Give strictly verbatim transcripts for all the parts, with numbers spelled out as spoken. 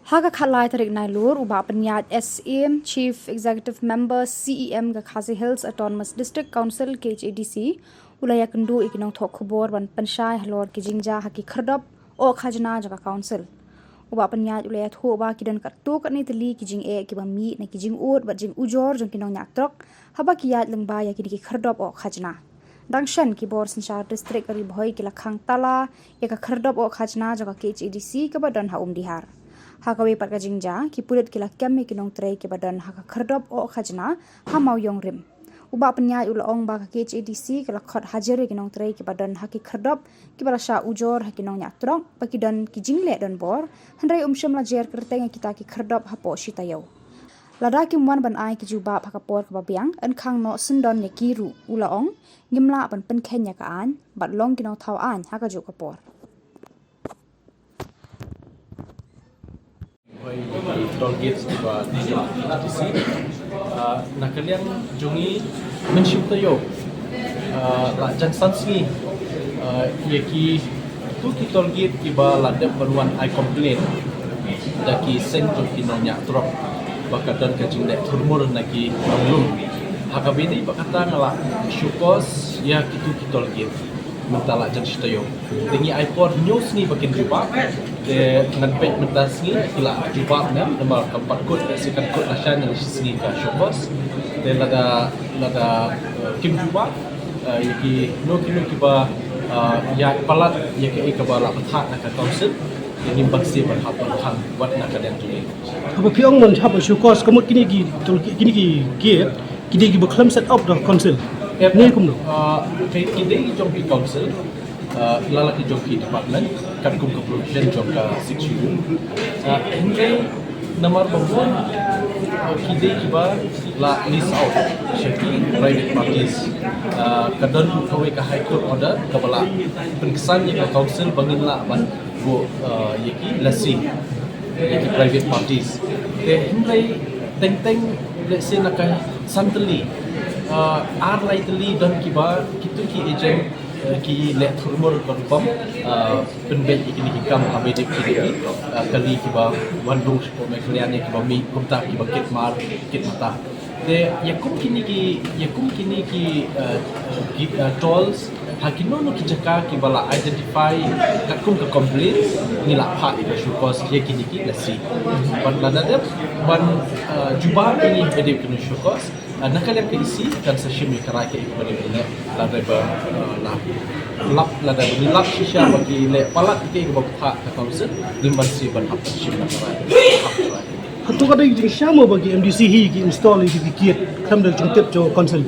Ha ka khatlai tarik Nailur, u Bah Pynïaid Syiem, Chief Executive Member, C E M ka Khasi Hills Autonomous District Council, K H A D C, u la ïakynduh ïa ki nongthoh khubor ban pynshai halor ki jingjia ha ki khyrdop oh khajna jong ka council. U Bah Pynïaid u la ïathuh ba ki don katto katne tylli ki jingeh kiba mih na ki jingud bad jingujor jong ki nongñiah trok haba ki ïaid lyngba ïa kine ki khyrdop oh khajna. Dang shen, ki bor synshar district Ri Bhoi ki la khang tala ïa ka khyrdop oh khajna jong ka K H A D C kaba don ha Umdihar. Ha kawei pat ka jingjia, ki pulit ki la kem ïa ki nongtrei kiba don ha ka khyrdop oh khajna ha Mawïong Rim. U Bah Pynïaid u la ong ba ka K H A D C ka la khot hajir ïa ki nongtrei kiba don ha ki khyrdop kiba la shah ujor ha ki nongñiah trok ba ki don ki jingleh donbor, hynrei um shym la jer kyrteng ïa kita ki khyrdop hapoh shi taïew. Lada kim wan ban ai ki jubab ha ka por kaba biang, yn khang noh syndon ïa ki ruh, u la ong. Ngim lah ban pynkheiñ ïa ka aiñ bad long ki nongthaw aiñ ha kajuh ka por. Hoi, ki toll gates kiba T C, ah, na ka liang jong ngi mynshwa taïew, ah, la jan san sngi, ah, ïa ki tu ki toll gate kiba la dep ban wan ai complain da ki seng jong ki nongñiah trok ba ka don ka jingleh thurmur na ki nonglum. Ha kaba ïadei bad kata nga la show cause ïa ki tu ki toll gate mynta la jan shi taïew. Te ngi ai por hynñiew sngi ba kin jubab. Te ngan peit mynta sngi ki la jubab ne em, namar kam pat kut, te sa kan kut lashai ne em, shi sngi ka show cause. Te lada, lada, eh, kim jubab, eh, ïa kino kino kiba, eh, ïaid palat ïa kaei kaba la bthah na ka council, te ngim banse ban hap ban khang wat na ka liang jong ngi. Haba phi ong ban hap ban show cause, ka mut kine ki, kine ki gate ki dei kiba khlem set up da ka council. Yep. Ne kumno? Ah, ki, ki dei jong ki council, ah, la la ki jong ki department, katkum ka provision jong ka Sixth Schedule. Ah, hynrei namar ba bun, ah, ki dei kiba la lease out sha ki private parties. Ah, ka don kawei ka High Court order kaba la pynksan ïa ka council ba ngin lah ban buh, ah, ïa ki lessee ïa ki private parties. Te hynrei teng teng, let's say, na ka san tylli, ah, ar lai tylli don kiba, kitu ki agent, ah, ki leh thurmur ka rukom, ah, pynbeit ïa kine ki kam ha ba ïadei bad kine ki, ah, kali kiba wan rung shapoh Meghalaya ne kiba mih kumta kiba kit mar kit mata. Te ïa kum kine ki, ïa kum kine ki, eh, ki, eh, tolls ha kino kino ki jaka kiba la identify katkum ka complaint, ngi la phah ïa ka show cause ïa kine ki lessee. Bad lada dep ban, eh, jubab ïa kine ki show cause, eh, na ka liang ka E C kan sa shim ïa ka rai kaei kaba dei ban leh, lada ba, eh, la lap, lada ba ngi lap shisha ba ki leh palat ïa kaei kaba phah ka council, ngim banse ban hap ban shim na ka rai. Hato ka dei jingshisha mo ba ki M D C hi ki install ïa ki gate khlem da jingtip jong ka council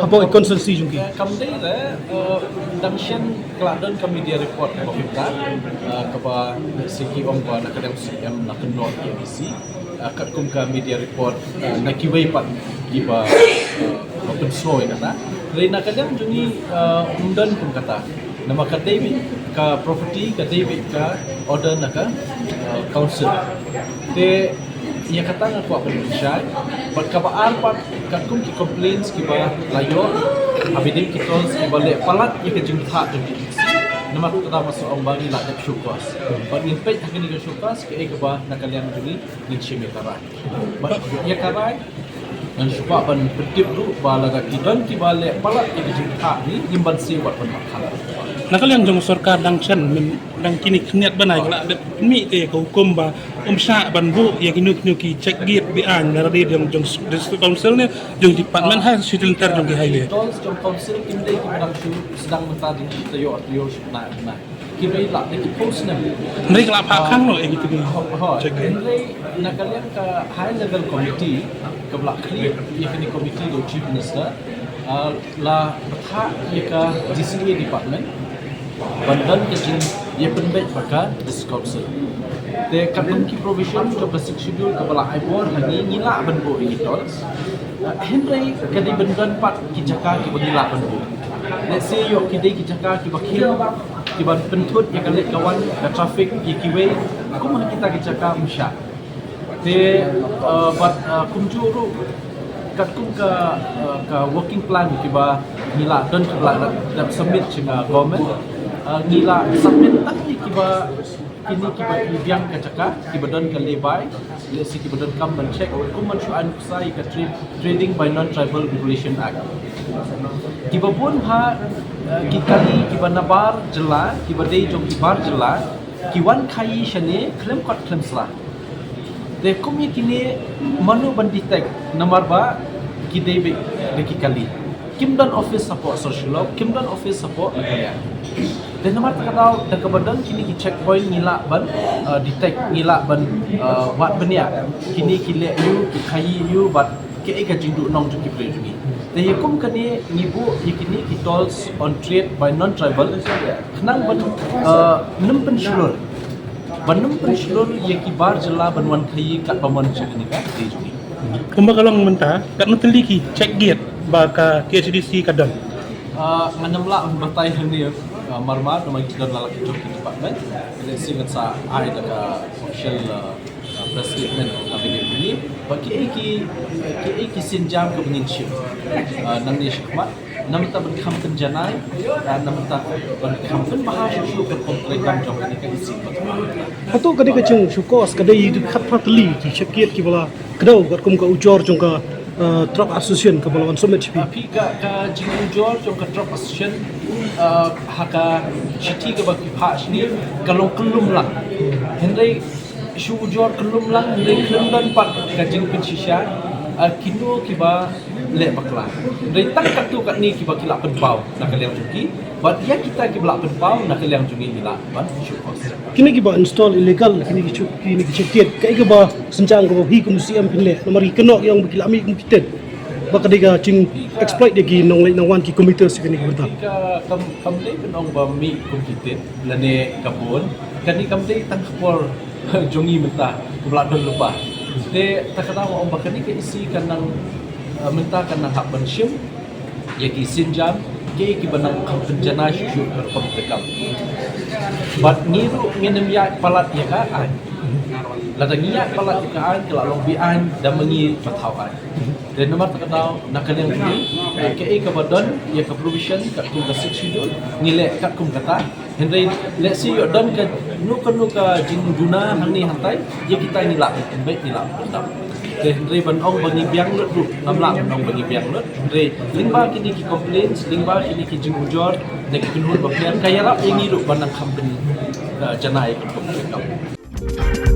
hapoh ka constituency jong ki? Eh, kam dei re, eh, dang shen ka la don ka media report kaba pynta, eh, kaba C K ong ba na ka dang C M na ka north M D C, eh, katkum ka media report, eh, na kiwei pat kiba, eh, ba pynsngew ïa kata. Hynrei na ka liang jong ngi, eh, ym don kum kata. Namar ka dei beit ka property, ka dei beit ka order na ka, eh, council. Te ïa kata nga kwah ban pynshai. Bad kaba ar pat, katkum ki complaints kiba la ïoh, ha ba ïadei ki tolls kiba leh palat ïa ka jingthoh jong ki D C. Namar kata ba sa ong ba ngi la dep show cause. Bad ngin peit ha kane ka show cause kaei kaba na ka liang jong ngi ngin shim ïa ka rai. Bad ïa ka rai ngan shu kwah ban pyntip ruh ba lada ki don kiba leh palat ïa ka jingthoh ne em, ngim banse wat ban khang. Na ka liang jong sorkar dang shen, myn dang kine khyndiat bnai ka la dep mih te ka hukum ba ym shah ban buh ïa kino kino ki check gate be-aiñ, na ka liang jong, jong district council ne jong department ha shi lynter jong ki highway. Tolls jong council kim dei kiba dang shu sdang mynta, dang shu taïew taïew shu bnai bnai. Ki dei la dei ki post ne. Hynrei ka la phah khang noh ïa kito ki. Ho, ho. Check gate. Hynrei na ka liang ka high level committee kaba la khlieh ïa kane committee da u Chief Minister, ah, la bthah ïa ka D C A department ban don ka jingïapynbeit bad ka District Council. Te katkum ki provision jong ka Sixth Schedule kaba la ai bor ha ngi, ngi lah ban buh ïa ki tolls. Ah, hynrei ka dei ban don pat ki jaka kiba ngi lah ban buh. Let's say ïoh ki dei ki jaka kiba khim, kiban pynthut ïa ka leit ka wan ka traffic ïa kiwei, kum ha kita ki jaka ym shah. Te, uh, bad, uh, kumjuh ruh katkum ka, uh, ka working plan kiba ngi la don, kiba la dep submit sha ka government, uh, ngi la submit tang ïa kiba Kine kiba ki biang ka jaka, kiba don ka lay-by, lehse kiba don kam ban check, kum ban shu ai nuksa ïa ka tra-, Trading by Non-Tribal Regulation Act. Kiba bun ha, eh, ki kali, kiba nabar jylla, kiba dei jong ki bar jylla, ki wan khaii shane khlem kot khlem sla. Te kum ïa kine mano ban detect, namar ba ki dei beit da ki kali. Kim don office hapoh Sor Shillong, kim don office hapoh Meghalaya. Te namar kata ka daw, da kaba don kine ki checkpoint ngi lah ban, uh, detect, ngi lah ban, uh, wad bniah kine ki leh aiu, ki khaii aiu, bad kaei ka jingduhnong jong ki briew jong ngi. Te ïa kum kane ngi buh ïa kine ki tolls on trade by non-tribal, khnang ban, uh, nym pynshlur, ban nym pynshlur ïa ki bar jylla ban wan khaii katba mon sha kane ka ri jong ngi. Kumba ka long mynta, katno tylli ki check gate ba ka K H A D C ka don? Ah, ngan ym lah ban batai hangne, ah, marmar, namar ki don la ki jong ki department. Lehse ngan sa ai da ka official, ah, ah, press statement ha kane ka sngi. Ba kiei ki, kiei ki sienjam kaba ngin shim, ah, nangne shakhmat. Namar ban kham pynjanai, ah, namar ban kham pynbha shuh shuh ka rukom treikam jong kane ka E C ba ka. Hato ka dei ka jing show cause, ka dei khatphra tylli ki check gate kiba la kdew katkum ka ujor jong ka, eh, Truck Association kaba la wan submit sha phi. Ah, phi, ka, ka jingujor jong ka Truck Association, ah, ha ka shithi kaba ki phah shane ka long kyllum lang. Hynrei shu ujor kyllum lang, hynrei khlem don pat ka jingpynshisha, ah, kino kiba leh bakla. Hynrei tang katto katne kiba ki la pynpaw na ka liang jong ki, bad ïa kita kiba la pynpaw na ka liang jong ngi, ngi lah ban show cause. Kine kiba install illegal, kine ki check, kine ki check gate, kaei kaba synshar kaba phi kum u C M phin leh, namar ki kynnoh ki ong ba ki la mih kum ki tit, ba ka dei ka jing exploit ïa ki nongleit nongwan, ki commuters, kine ki bynta. Ka kam, kam dei ban ong ba mih kum ki tit lane ka bun, kane kam dei tang ka por jong ngi mynta, kaba la don lypa. Te ta ka daw ong ba kane ka E C kan nang, eh, mynta kan nang hap ban shim ïa ki sienjam, kiei kiba nang kham pynjanai shuh shuh ka rukom treikam. Bad ngi ruh ngin ym ïaid palat ïa ka aiñ. Lada ngi ïaid palat ïa ka aiñ, ka la long be-aiñ da ma ngi ba thaw aiñ. Te namar kata ka daw, na ka liang jong ngi, eh, kaei kaba don ïa ka provision katkum ka Sixth Schedule, ngi leh katkum kata. Hynrei lehse ïoh don kano kano ka jingduna hangne hangtai, ïa kita ngi lah, beit ngi lah pyndap. Te hynrei ban ong ba ngi biang lut ruh, ngam lah ban ong ba ngi biang lut. Hynrei lyngba kine ki complaints, lyngba kine ki jingujor na ki kynhun bapher, ka ïarap ïa ngi ruh ban nang kham pyn, eh, janai ïa ka rukom treikam.